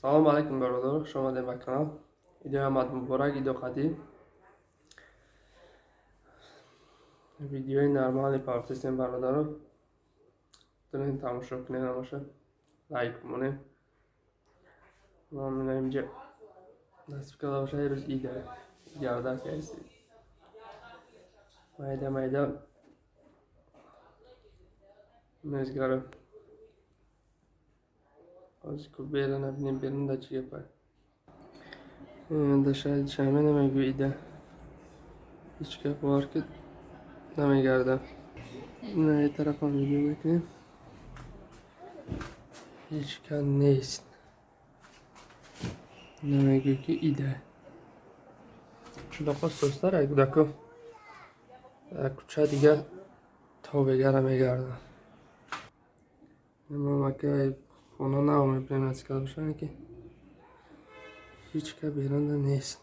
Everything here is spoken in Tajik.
Салому алайкум, бародаро, хуш омадем ба канал. Идои омад муборак, идо қадим. Видеои нормали партистем, бародаро. Дунен тамошо кунем, намоша лайк монем. Ма инҷа насиб карда боша, рӯз ида гарда кайси. Майда майда мезгара. Ҳозир ку бера набинем, берун да чӣ гапа. Да шаҳри Душанбе намегӯ ида. Ҳеҷ гап бовар ки намегарда. На ин тарафам видео мекунем. Ҳеҷ кас нест. Намегӯ ки ида. Чуноқо состар ай кӯдако. Дар кӯча дига тобегара мегарданд. Ма хона нав мебинем, насиб карда бошад, ки ҳеҷ кас берунда нест.